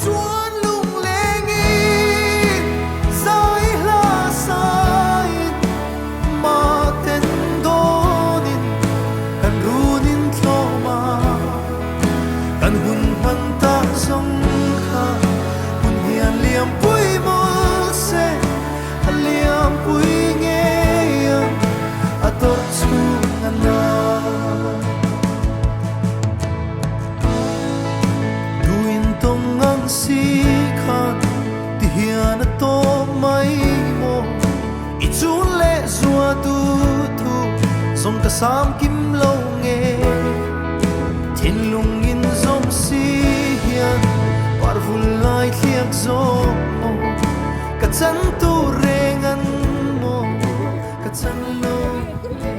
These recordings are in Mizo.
Chuan lunglengin zai hla sain mahten dawnin kan runin tlawm a, kan hun hman tak zawng kha hun hian liampui mawlh se, a liampui ngei ang a tawrh chhung a na. Duin tawng ang si khan ti hian a tawp mai maw? I chun leh zua tu thu zawng ka sam kim lo nge? Thinlung in zawm si hian par vul lai thliak zawk maw? Ka chan tur reng an maw? Ka chan lo nge?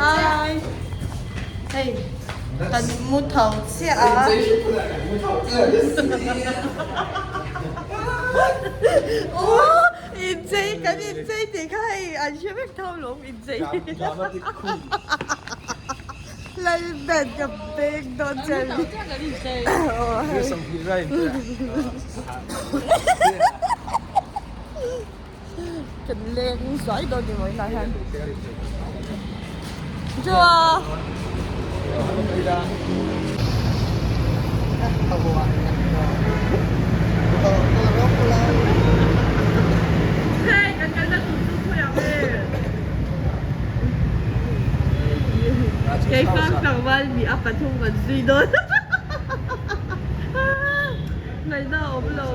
Hi hei kan mu tho chiah a aw inchei kan inchei tih kha hei an hre vek tho lawm inchei lal ben ka beng dawn che aw hei. Kan leng zuai dawn ni maw inah hian Chua Hey kan kalna tur chu khawi ang e Keifang tlangval mi a pathum kan zui dawn Ngaihna a awm lo.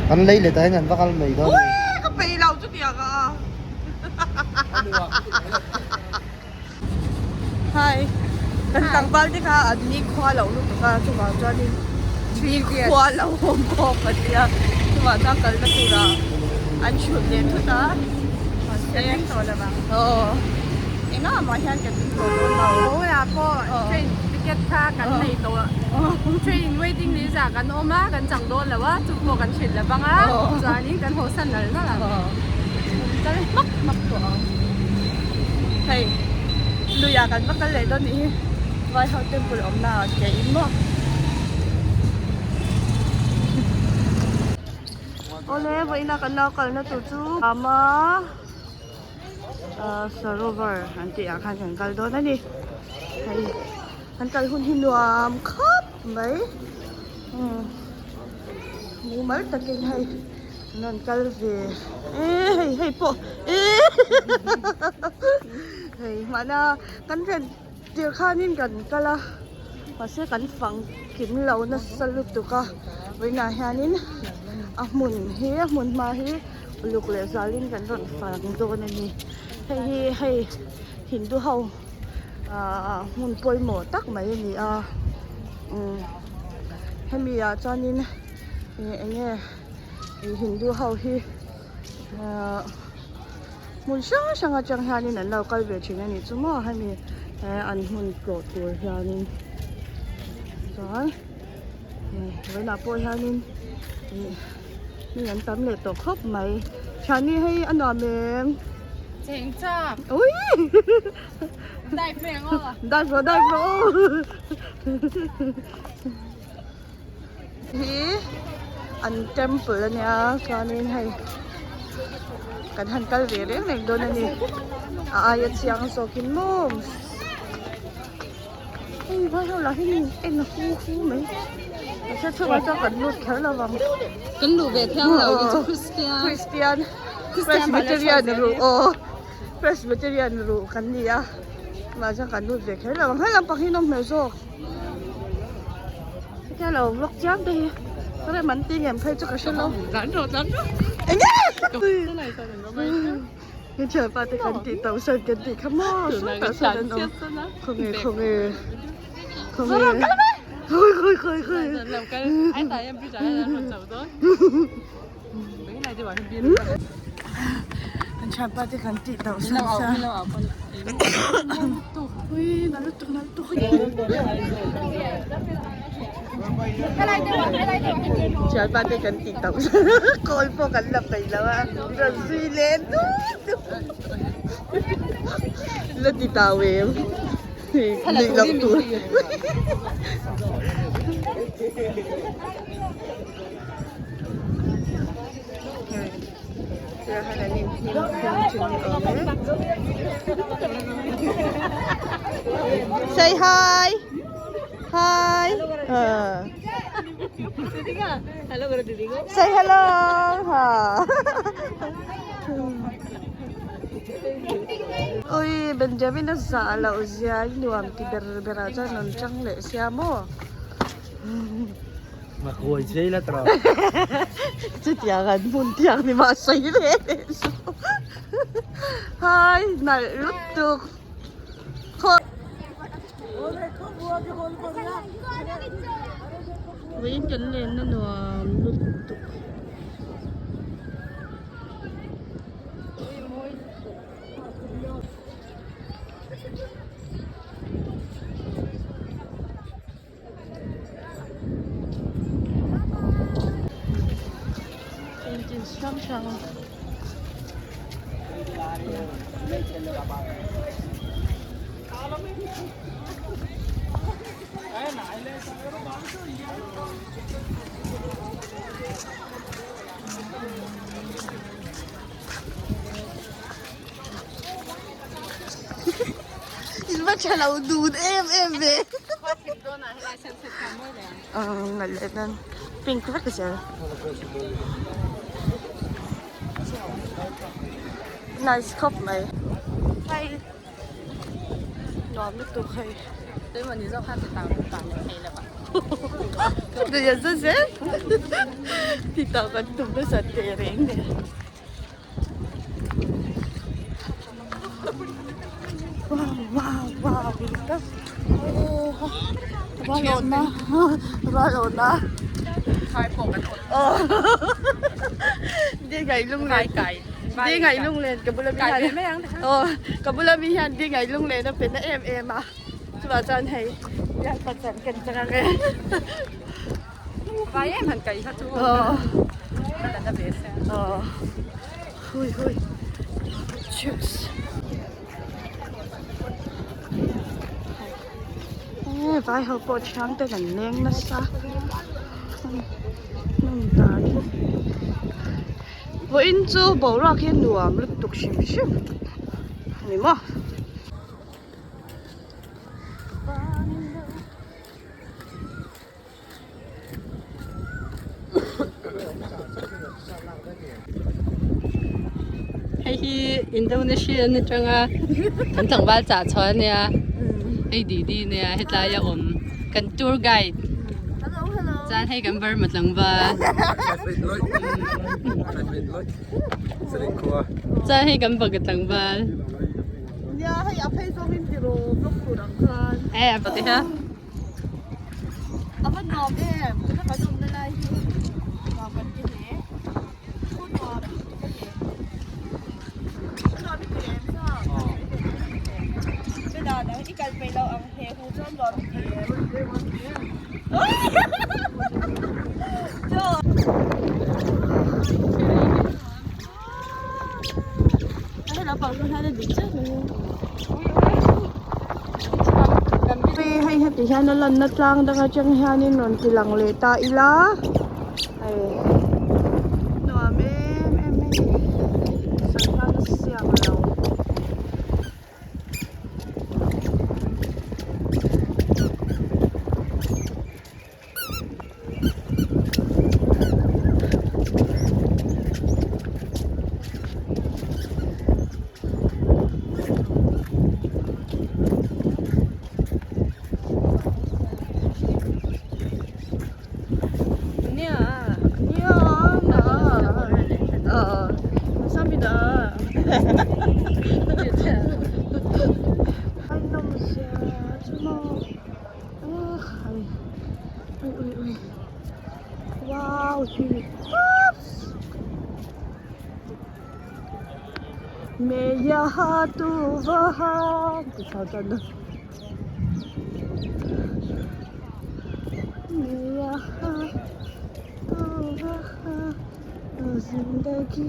Kan lei leh tahin an va kal mai dawn a ni. Ui ka peih lo chutiang a. Hi kan tlangval te kha an ni khua lo lutuk a chuvang chuanin ni khua lo awm bawk a nia chuvang chuan kalna turah an hrut leh thut a. Aw. Engah mah hian kan ding tawh dawn lo. Paula pawh train ticket kha kan nei tawh. Train waiting list ah kan awm a, kan chang dawn lo a, chu pawh kan hrilh lo vang a, chuanin kan haw san nal nal ang. Kan kal hmak hmak tawh ang. Hei luiah kan va kal leh dawn nih hi Vaiho temple awmna ah ke in maw. Awle vawiina kan lo kalna tur chu Rama. Sarovar an tih ah khan kan kal dawn a ni hei an kal hun hi nuam khawp mai mumal takin hei an rawn kal ve e hei hei pawh e hei hmana kan ren tir khanin kan kal a mahse kan fang kim lo nasa lutuk a vawiinah hianin a hmun hi a hmun hma hi. Uluk leh zalin kan rawn fang dawn a ni. Hei hi hei Hindu ho ahh hmun pawimawh tak mai a ni a umm hemi ah chuanin ih eng nge ih Hindu ho hi ahh hmun hrang hrang atang hianin an lo kal ve thin a nih chu maw hemi he an hmun tlawh tur hianin chuan vawiinah pawh hianin ih. Mi an tam leh tawh khawp mai. Thiani hei a nuam em? Cheng chak. Ui! Dive mai ang aw. Dive rawh dive rawh aw. Hi an temple a nia chuanin hei kan han kal ve reng reng dawn a ni. A aia chiang zawkin maw. Hei vai ho lah hi min en hu hu mai mahse chhungah chuan kan lut kher lo vang. Kan luh ve thiang lo hi chu Christian. Christian Presbyterian ruh aw Presbyterian ruh kan ni a mahse kan lut ve kher lo vang hei lampang hi nawm hmel zawk hetia lo vlog chiam te hi ka rem an ti ngem phei chu ka hre lo. Tlan rawh tlan rawh. Enge. Kan thianpa te kan tih tauh sawn kan tih kha maw sawtah sawn an awm khawnge khawnge khawnge khawi khawi khawi khawi kan thianpa te kan tih tauh sawn sa ui na lutuk na lutuk Thianpa te kan tih tauh kawl pawh kan la peih lo a rawn zui leh dut dut. la ti tau em? Nuih loh tur. Say hi! Hi! Say hello! Ha. Ui, Benjamin a zah loh zia i nuam ti ber ber ah chuan rawn chang leh sia maw? Chutiang an hmun thiang ni mah sawi ve leh chu. Hai, nalh lutuk. Vawiin kan lenna nuam lutuk. Paintings hrang hrang In va tha lo dun em em ve. Nalh leh nan pink vek zel. Nice khawp mai. Hei nuam lutuk hei. Ti tau kan tum nasa teh reng nen. Wow wow wow Rualawna Rualawna Dingai lunglen Dingai lunglen ka bula mi hian aw ka bula mi hian dingai lunglen a pe na em em a chuvah chuan hei biak pachan kan chang ang e. Vai em han kai kha chu ka la na ve se. Aw hui hui cheers. E vai ho pawh thiang te kan leng nasa hmun dan hi vawiin chu boruak hi a nuam lutuk hrim hrim a ni maw. Hei hi Indonesian atanga kan tlangval chah chhuah ania hei Didi nia hetlai a awm kan tour guide chuan hei kan Burma tlangval chuan hei kan Baga tlangval. A va nuam em tuna kan awmna lai hi nuam kan ti hle thu nuam ka ti thu nuam i ti em saw chutah dang i kal peih loh ang he hu chuan nuam i ti em Hei heti hian a lanna tlang dang atang hianin rawn ti lang leh ta ila hei nuam em em mai a ni sangha na siam lo. Wow May yaha tu vaha ti chho chuan dawn May yaha tu vaha zindagi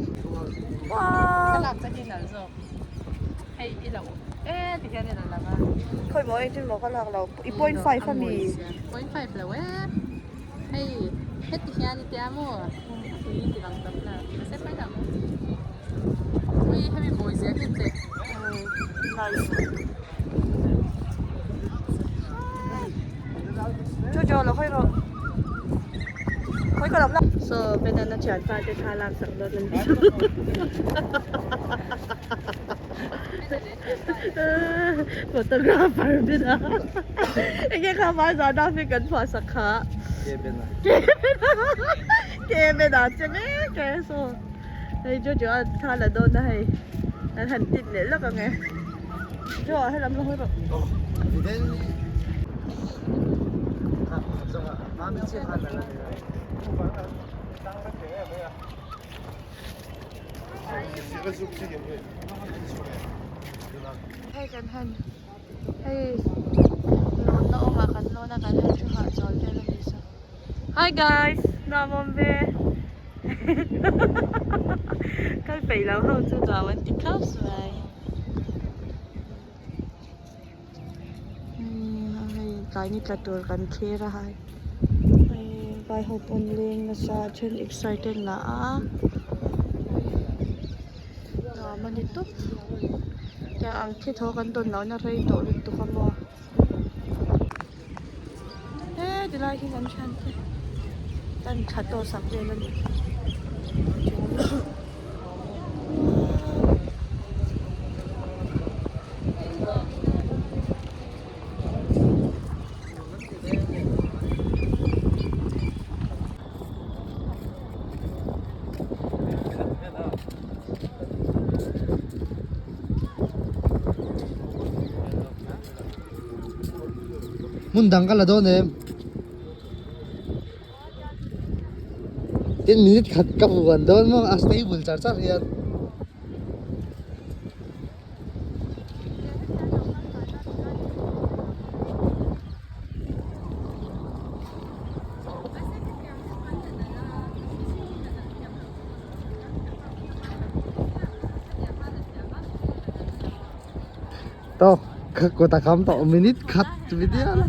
Wow. Hei i lo e ti hian i la lang a. Khawi maw engtin maw ka lak lo i point five a mi? Point five lo e. Hei heti hian i tia maw tui i ti lang tam la mahse pawi lo. Ui hemi mawi zia hi che. Nice. Jojo lo hawi rawh. Hawi ka lo la. So Benana thianpa te thla lak sak dawn an ni. Photographer bena enge kha hma zan a hming kan phuah sak kha Ke bena Ke bena che mek e so hei Jojo a thla la dawn a hei an han tin leh lawk ang e Jojo ah helam la hawi rawh Hei kan han hei lawnna awmah kan lawn a kan han thu hahchawl vel a ni saw Hi guys nuam awm ve kal peih lo ho chu nuam an ti khauh mai hei tlai ni tla tur kan thlir a hai hei vai ho pawn leng nasa a then excited lah a nuam a ni tawp tiang ang thi tho kan dawn lohna rei tawh lutuk a maw he tilai hi kan thian te tan tha tawh sak vel a ni. Hmun dang ka la dawn em? Tin minute khat ka vuan dawn maw a stable char char hian. To kut a kham tawh minute khat video la.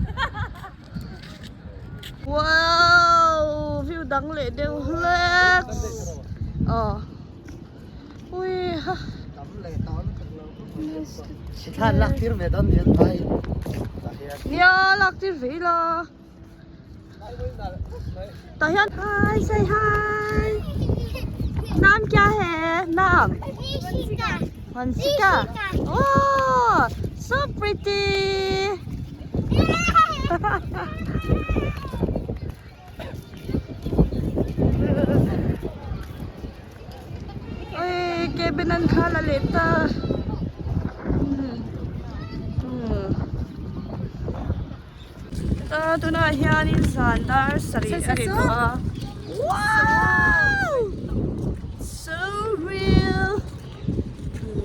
Wow view dang leh deuh hlek aw ui ha Thlan lak tir ve dawn ni an vai. Nia lak tir ve ila. Tah hian hi say hi Naam kya hai naam Hansika Oh so pretty Oi cabin an thla la leh ta Ta tunah hianin zan dar sarih a ri tawh a wow so real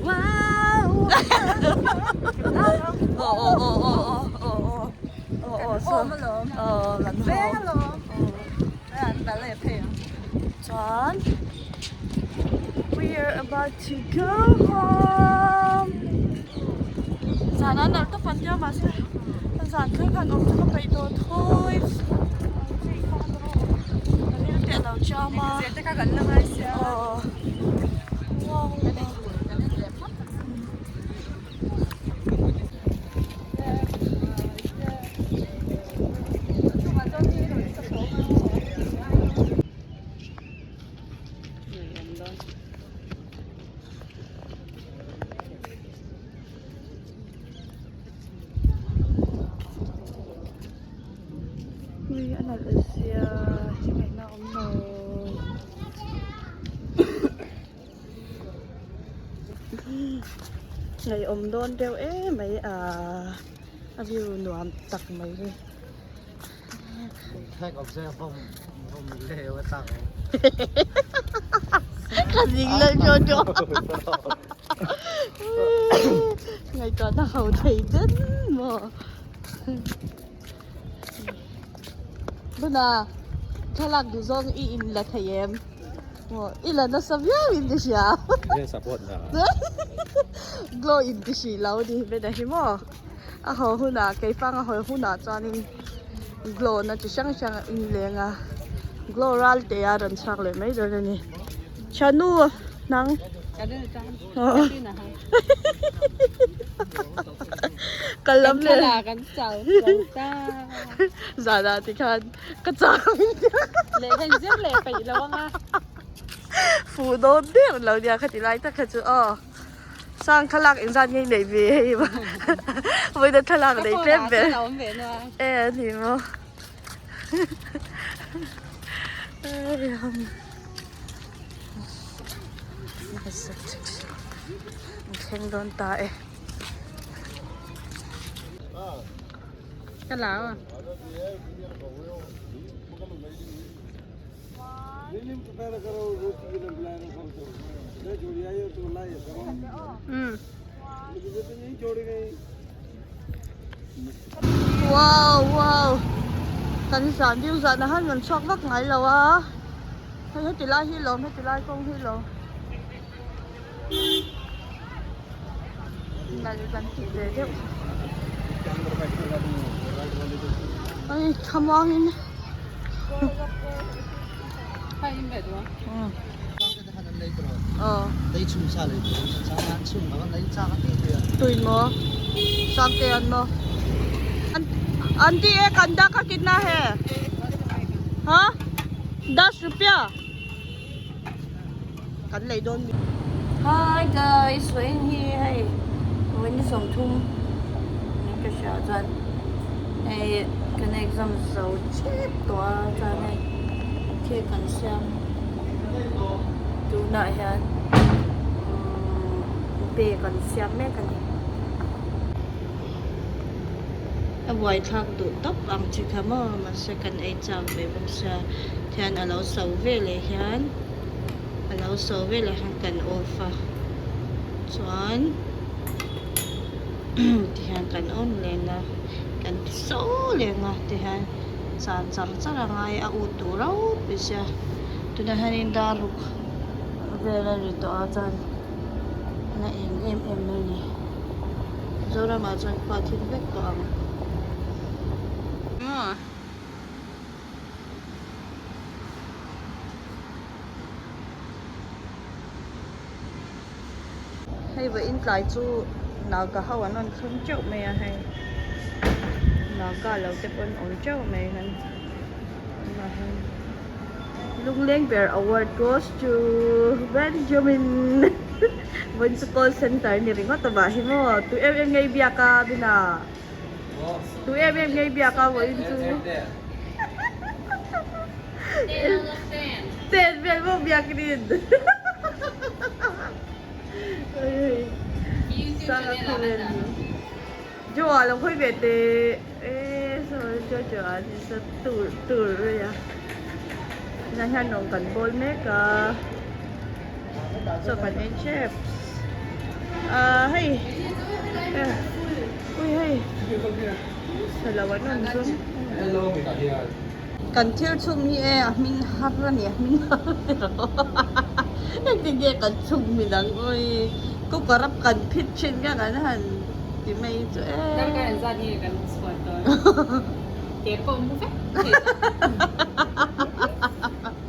wow aw aw aw aw aw aw aw aw aw kan haw chuan we are about to go home zan a nalh tawp an tia mahse zan thleng khan awm chu ka peih tawh thawi ka ril te a lo cham a aw wow. Ui a nalh sia ngaihna a awm lo ngaihawm dawn deuh em mai a a view nuam tak mai hi. Ka ding lo cho cho. Ngaihtuahna ho thei den maw. Buna thlalak duh zawng i in la thei em? Maw i la nasa viau in ka hria. Glow in ti hrih lo ni bena hi maw a haw hunah keifang a haw hunah chuanin glow na chi hrang hrang a inleng a glow ral te a rawn chhuak leh mai dawn a ni Chanu nang ka lam leh zanah tikhan ka chang Fuh dawn der lo nia khati lai tak kha chu aw sang thlalak engzat nge i neih ve hei vawiina thlalak nei tlem ber e a ni maw an thleng dawn ta e. Ka lau a. Wow wow kan zan deuh zan ah hian kan chhuak vak ngai lo a hei heti lai hi lawm heti lai kawng hi lawm nal kan tih ve deuh ai thlamuangin tui maw sangte an maw aunty ek anda ka kitna hai ha das rupia. Kan lei dawn mi. Hi guys, vawiin hi hei vawiin ni 30 niin ka hria chuan hei kan exam zo tep tawh a chuan hei thil kan siam tunah hian umm pe kan siam mek a ni. A buaithlak duh tawp ang chi kha maw mahse kan ei chak ve bawk sia thian a lo so veleh hian a lo so veleh hian kan off a chuan tihian kan on leng a kan ti so leng a tihian chan char char a ngai a ut duh rauh mai sia tunah hianin dar ruk vel a ri tawh a chuan la eng em em mai a ni. Zoramah chuan khua thim vek tawh ang. Hei vawiin tlai chu naga ho an rawn thleng teuh mai a hei naga lo te pawh an awm teuh mai han tunah hian Lungleng ber award goes to Benjamin vawiin chu call center ni ringawt a mah hi maw tu em em ngei biak a bina tu em em ngei biak a vawiin chu ten vel maw biak rin sanga khawvel Joa lo khawi ve teh e sawi Joa Joa ni sa tur tur mai a tunah hian rawng kan bawl mek a chaw kan ei tep ah hei ui hei chhelo an rawn zawm kan thil chhum hi e a hming har a ni a hming har a ni lo engtin nge kan chhum midang ui cooker a kan phit thin kha kan han ti mai chu e. Darkar an zat nge kan chhuat dawn ke pawh mu vek thei ta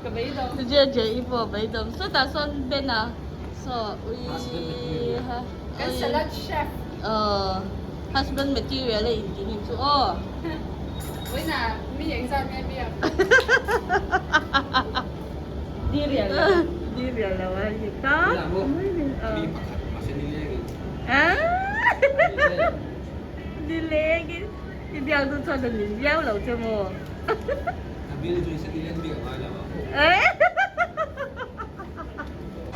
ka beidawm. Je je i pawh beidawm sawtah sawn Ben a saw ui ha Kan salad chef. Aw husband material a inti ni chu aw. Vawiinah mi engzat nge biak? Di rial lo. Di rial lo a ni ta. Mi pakhat mahse nilengin. Nilengin i biak duh chuan a ning viau lo che maw? A bial chu i nileng biak ngai lo a.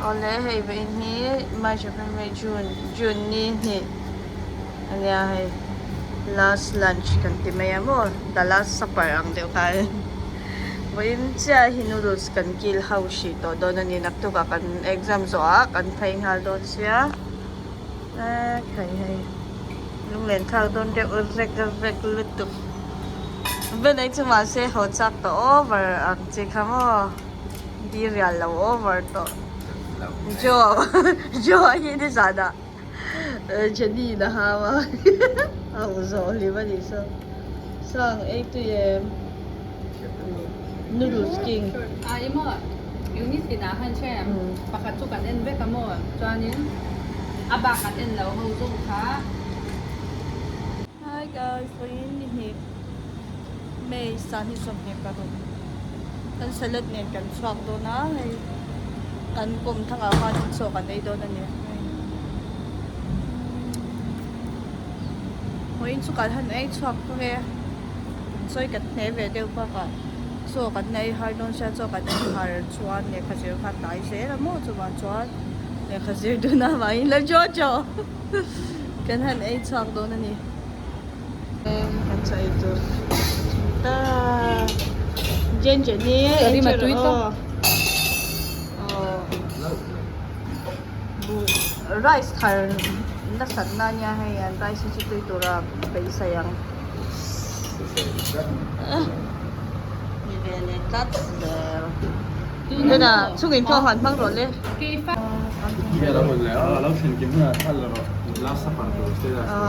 Awle hei vawiin hi March April May June June ni hnih ania hei last lunch kan ti mai a maw the last supper ang deuh khan vawiin chiah hi noodles kan kil ho hrih tawh dawn a ni naktuk ah kan exam zawh ah kan phei nghal dawn sia ekhai hei lunglen thlak dawn deuh rek rek lutuk Benai chu mahse haw chak tawh over ang che kha maw. Di rial lo over tawh. Joe Joe hi nizan ah Jenny in a hau a a hmu zawh hlim a nih saw sang ei tui em noodles king. A emaw unit tinah khan hre em pakhat chu kan en vek a maw chuanin a bak kan en lo ho zawng kha. Hi guys vawiin ni hnih May sahnih 26 kan salad nen kan chhuak dawn a hei kan kawm thangah khan chaw kan ei dawn a ni vawiin chu kan han ei chhuak vek e sawi kan hne ve deuh bakah chaw kan ei har dawn sia chaw kan ei har chuan lehkha zir kha a tlai zel a maw chuvang chuan lehkha zir dun avangin la chaw chaw kan han ei chhuak dawn a ni. Kan chaw ei tur ta Jen Jenny Curry ma tui to. Rice thar nasat na nia hei an rice hi chu tui tura beisei ang ni ve leh tlat zel tuna chungin pawh han hmang rawh le.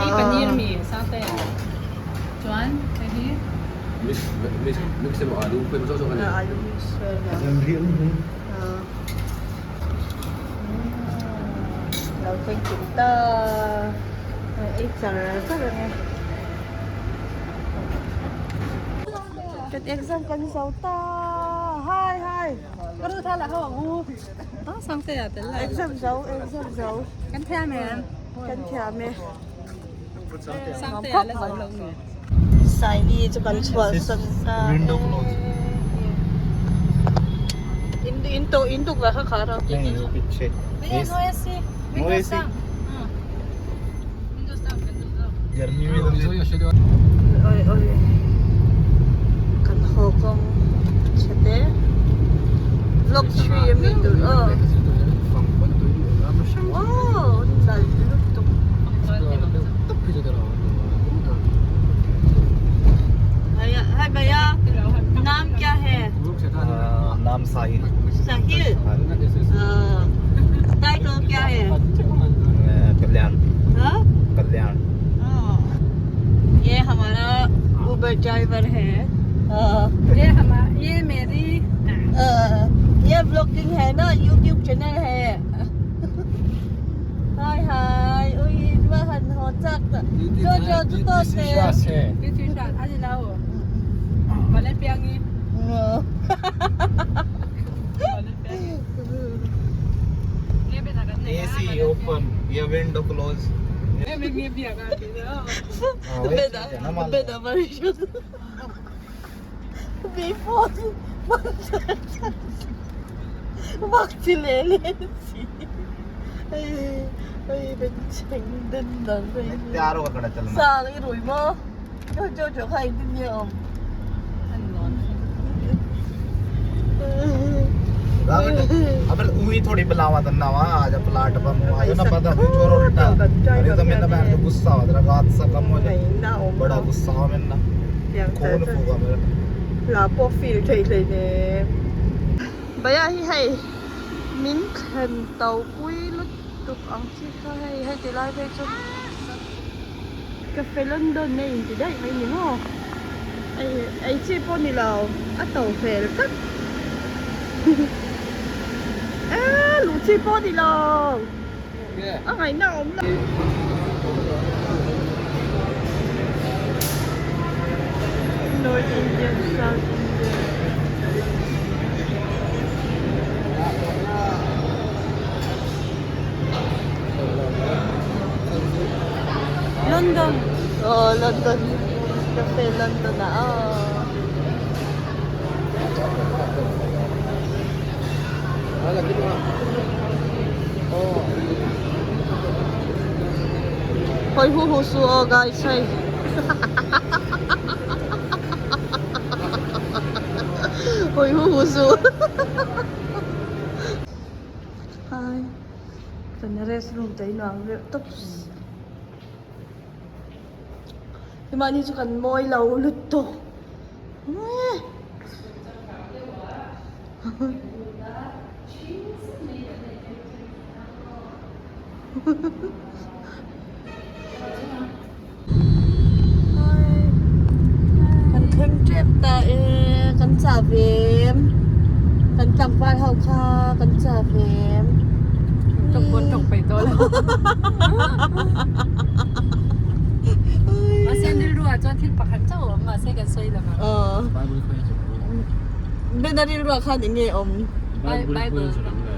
Hei paneer mi sate chuan hei hi Alu mix vel lo thleng kim ta ei char char ang e kan exam kan zo ta hi hi ka ru tha lah ho ang u a sangte ah tel lah exam zo exam zo kan thiam em kan thiam e sangte ah la zo lo ni Saini chu kan chhuah san ta Window close. In in to in tuk la kha kha ra नहीं वो पीछे no AC No AC? Windows down kan duh zawk गर्मी में तो Oi oi kan haw kawng chhe te vlog 3 ami tur aw wow nalh lutuk Hi bhaiya naam kya hai नाम साहिल Sahil title kya hai कल्याण हाँ कल्याण हाँ ये हमारा उबर ड्राइवर है हाँ ये हमारा ये मेरी ये ब्लॉगिंग है ना यूट्यूब चैनल है hi hi ui va han ho chak ta cho cho chu to te beauty shot a ni lo Valen piangi AC open या window close Beda version. Before तैयार होकर खड़ा चलना Sang i rui maw? Cho cho cho kha engtin nge awm? अबे उही थोड़ी बुलावा तन्ना वा आज प्लाट पर मुँह आयो ना पता चोर उल्टा अरे तो मैंने मैं तो गुस्सा हुआ तेरा रात सा कम हो जाए बड़ा गुस्सा हुआ मैंने खून फूका मेरा La pawh feel thei hlei nem. Bhaiya hi hei min thlen to pui lutuk ang chi kha hei hei ti lai phei chu cafe London a inti daih mai ni maw ei ei chi pawh ni lo a to fel tlat eee luh chi pawh ni lo a ngaihna a awm lo. North Indian South Indian. London Aw London cafe London ah aw. Hawi hu hu su aw guys hei. Hawi hu hu su. Hi. Kan rest room te hi nuam reuh tawp. Himani chu kan mawi lo lutuk. vem kan tlangval ho kha kan chak vem. Tawng pawn tawng peih tawh lo. Mahse rilru ah chuan thil pakhat chauh a awm mahse kan sawi lo ang. Bible khawi chu ang le. Bena rilru ah khan eng nge awm? Bible khawi chu ang le.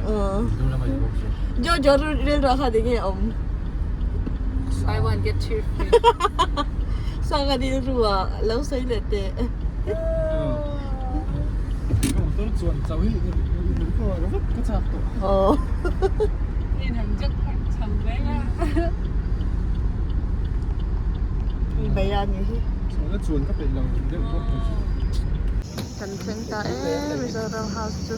Mizo lama in bawk chu. Jojo rilru ah khan eng nge awm? Buy one get two free. Sanga rilru ah lo sawi leh teh. Aw. Bayani hi. Kan thleng ta e Mizoram house chu.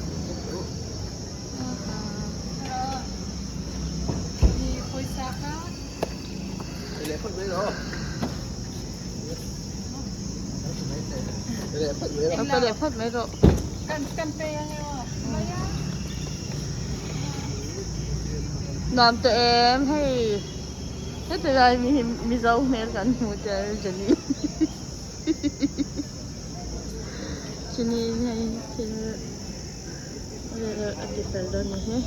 Ka leh phawt mai rawh. Nuam teh em hei heti lai mi hi Mizo hmel kan hmu tel Jenny Jenny hei thil a ti fel dawn ni hi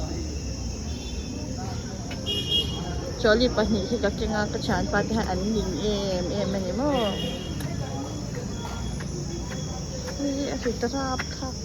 trolley pahnih hi ka keng a ka thianpa te hian an ning em em a ni maw hei a rit rap thlak.